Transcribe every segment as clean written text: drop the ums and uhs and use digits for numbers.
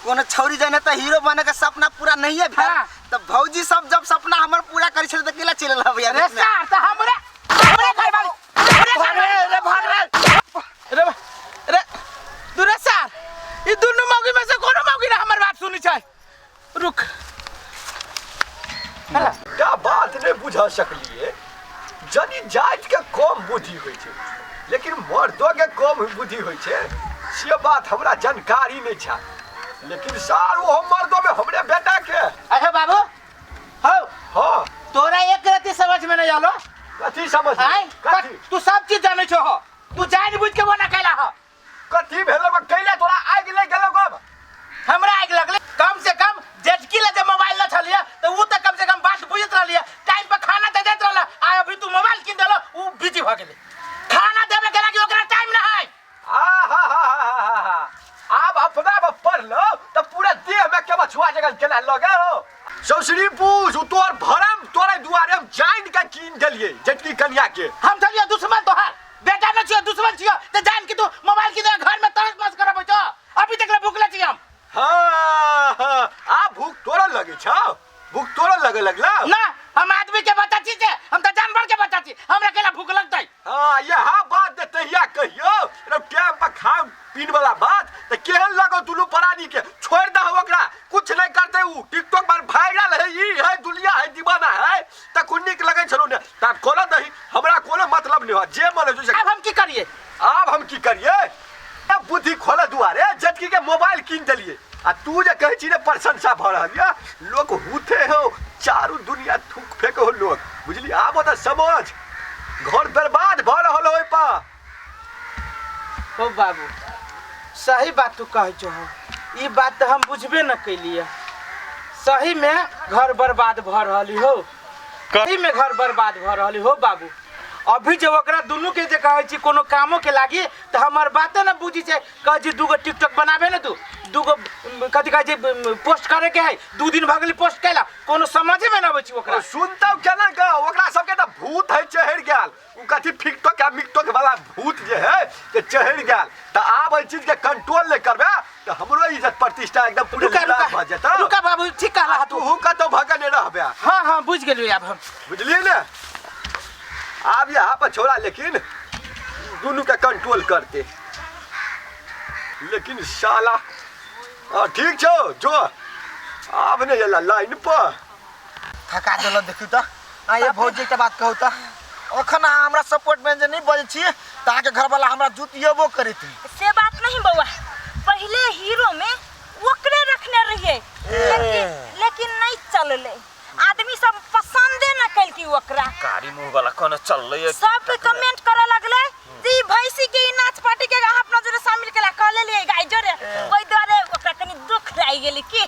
कोनो छौरी जाने त हीरो बने के सपना पूरा नहीं है भेल। हाँ। त भौजी सब जब सपना हमर पूरा करी छल त केला चलि रहब यार रे सार त हमरे हमरे घरवाली हमरे भाग रे रे भाग रे रे रे दूरे सार ई दुनू मौगी में से कोनो मौगी ना हमर बात सुनी छै रुक एकटा बात नहि बुझा सकलियै जनी जातिके कम बुद्धि होइ छै लेकिन मर्दोके कम बुद्धि होइ छै से बात हमरा जानकारी नहि छै लेकिन सार ओहो मर्दोमे हमरे बेटाके अरे बाबू हौ हँ तोरा एक रति समझ में नहीं आलो कथी समझ आय कथी तू सब चीज जानै छो हो तू जान बुझ के वो ना कैला हो कथी भेलो बा कैला तोरा आगि लागि गेलो गब हमरा आगि लगले कम से कम जेठकी ले जे मोबाइल न छलिए तो ऊ त कम से कम बात बुझत रहलिए टाइम पर खाना दे देत रहला आ अभी तू मोबाइल किन देलो ऊ बिजी भ गेले खाना देबे के लागी ओकरा टाइम ना है आ हा हा हा हा हा आब अपना में पढ़लो त पूरा देह में के मछुआ जगह केना लगे हो सौसरी पूछ उ तोर भरम तोरे दुआरे हम जान के कीन देलिए जेठकी कन्या के हम छलिए दुश्मन तोहार बेटा न छियो दुश्मन छियो त जान के तू मोबाइल किन दे घर में तरस मस करबै छो अभी तक ले भूखले छी हम हाँ हाँ आ भूख तोरा लगे छौ भूख तोरा लगे लगला ना हम आदमी के बच्चा छी से हम त जानवर के बच्चा छी हमरा केला भूख लगतै हाँ यह बात जे तहिया कहियो रे टाइम पर खान पीन वाला बात त केहन लगो दुनू प्राणी के छोड़ दह ओकरा कुछ नहीं करते उ टिकटॉक पर वायरल है ई है दुनिया है दीवाना है त कुन नीक लगै छलो ने त कोना दही हमरा कोनो मतलब नहीं हो जे मन हो अब हम की करिए आब हम की करिए अब बुद्धि खोले दुआरे जटकी के मोबाइल कीन देलिए आ तू जे कहै छी ने प्रशंसा भऽ रहल यऽ लोक हुथे हो चारू दुनिया थूक फेक हो लोक बुझली आब तऽ समझ घर बर्बाद भऽ रहल हो पर हो बाबू सही बात तू कहै छो ई बात तऽ हम बुझबे न कैलिए सही में घर बर्बाद भऽ रहल हो सही में घर बर्बाद भऽ रहल हो बाबू अभी जे ओकरा दुनू के जे कहै छी कोनो कामो के लागी तऽ हमर बाते न बुझी छै कहै छी दूगो टिकटॉक बनाबे ने तू दूगो कथी कहै छै पोस्ट करे के है 2 दिन भऽ गेलै पोस्ट कैला कोनो समझे में न अबै छै ओकरा सुनतौ केना के ओकरा सबके तऽ भूत है चढ़ि गेल उ कथी फिकटोक आ मिकटोक वाला भूत जे है से चढ़ि गेल तऽ आब एहि चीज के कंट्रोल नहि करबे तऽ हमरो इज्जत प्रतिष्ठा एकदम पूरे रुका नीलाम रुका भऽ जेतौ रुका बाबू ठीक कहला तू तू कतौ भगने रहबे हाँ हाँ बुझ गेलियै आब हम बुझलियै ने आब यहाँ पर छोड़ा लेकिन दुनू के कंट्रोल करते लेकिन साला हाँ ठीक छौ जो आब नहि एला लाइन पर थका देलक देखियौ तऽ आ ये भौजी एकटा बात कहू तऽ अखन अहाँ हमरा सपोर्ट में जे नहि बजै छी तऽ अहाँके घरवाला हमरा जुतियेबो करैत से बात नहीं बउआ पहले हीरो में ओकरे रखने रहिए लेकिन लेकिन नहीं चलले आदमी सब पसंदे न कैलकी ओकरा कारी मुंह वाला कोनो चललै सब के कमेंट करे लगले जे ई भैंसी के ई नाच पार्टी के अहाँ अपना जोरे शामिल केला कह लेलिए गाय जोरे ओहि दुआरे ओकरा कनी दुख लागि गेलै की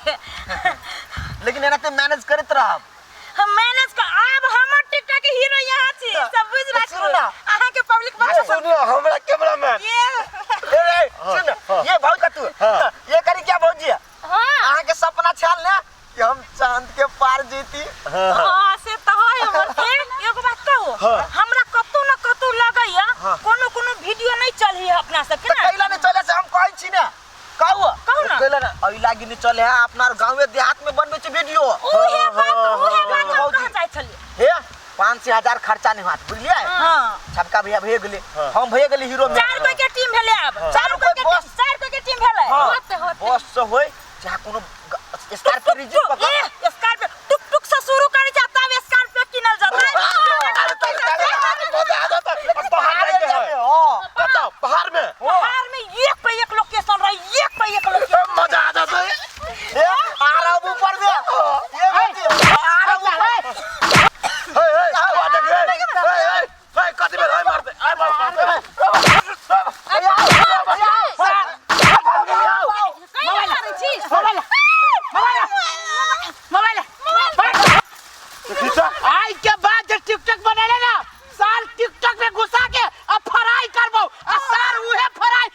लेकिन एना तऽ मैनेज करैत रहब हम मैनेज कर आब हमर टिकटॉक के हीरो यहाँ छी सब बुझ राखू सुनू ना। अहाँ के पब्लिक बस सुनियो हमरा कैमरामैन ये ए सुन ये भाऊ का तू ये करी क्या भौजी हाँ अहाँ के सपना छल ने कि हम चांद के पार जीती हाँ से तऽ है हमर ए, एगो बात कहू हमरा कतौ न कतौ लगैया कोनो कोनो वीडियो नहीं चलही अपना सबके तऽ ना कैला नहीं चले से हम कहै छी ने कहू कहू ना। कैला ने एहि लागी नहीं चले है अपना गाँवे देहात में बनबै छै वीडियो उहे बात हम भौजी। कह जाइ छलियै हे 5-6 हजार खर्चा नहीं होत बुझलियै हाँ छबका भैया भए गेलै हम भए गेली हीरो में चार कोई के टीम भेलै आब चार कोई के बस। टीम चार कोई के टीम भेलै हाँ। होते होते बस से होय चाहे कोनो स्कॉर्पियो रिजर्व पकड़ ए स्कॉर्पियो टुक टुक से शुरू करै छै तब स्कॉर्पियो किनल जेतै पहाड़ जाइके है हाँ कतऽ पहाड़ में पहाड़ में एक पे एक लोकेशन रही एक पे एक लोकेशन मजा आ जाता है ए आरब ऊपर में ये भौजी, आरब ऊपर हे हे आवाज देख रे हे हे हे कथी भेल हे मारते आय मार मोबाइल मारै छी मोबाइल मोबाइल मोबाइल आई के बाद जे टिकटॉक बनेले ना साल टिकटॉक में घुसा के आ फ्राई करबो आ सार उहे फ्राई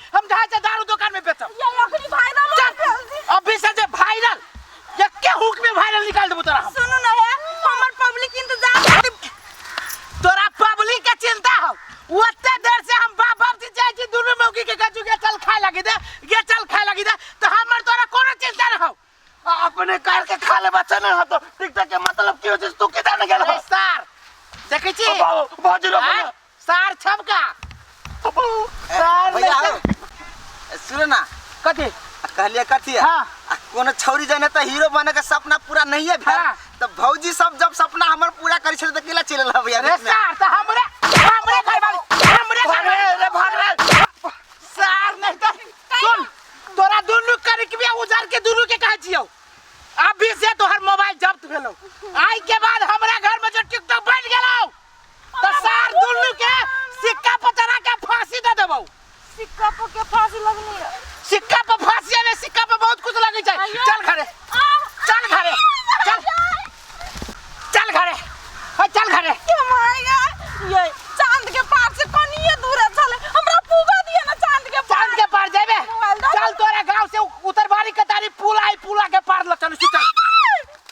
अपने कर के खा ले बच्चा नहीं हतो टिकटॉक के मतलब की होइ छै तू के जाने गेल अरे सार देखै छी बाबू भौजी रोको आँय? ना सार छबका बाबू सार भैया नहीं हौ, सुन ना कथी आ कहलिए कथी हाँ। आ कोनो छौरी जने त हीरो बने के सपना पूरा नहीं है भेल हाँ। त भौजी सब जब सपना हमर पूरा करी छल त केला चलि भैया अरे सार त हमरे हमरे घरवाली हमरे भाग रे घरवाली रे भाग रे सार नहीं त सुन तोरा दुनू करे के बिया उजार के दुनू के कहै छियौ अभी से तोहर मोबाइल जब्त भेलौ आई के बाद हमरा घर में जो टिकटॉक बन गेलौ त सार दुनू के सिक्का पर चढ़ा के फांसी दे देबौ सिक्का पर के फांसी लगनी है सिक्का पर फांसी आवे सिक्का पर बहुत कुछ लगै छै आइयो। चल घरे चल घरे चल चल घरे हाँ, चल घरे के मायगा ये चांद के पार से कनिए दूर छले हमरा पुगा दिए ना चांद के पार चांद के पार जेबे मोबाइल दो। चल तोरा गांव से उतरबारी के तारी पुल आई पुला के पार ल चल चल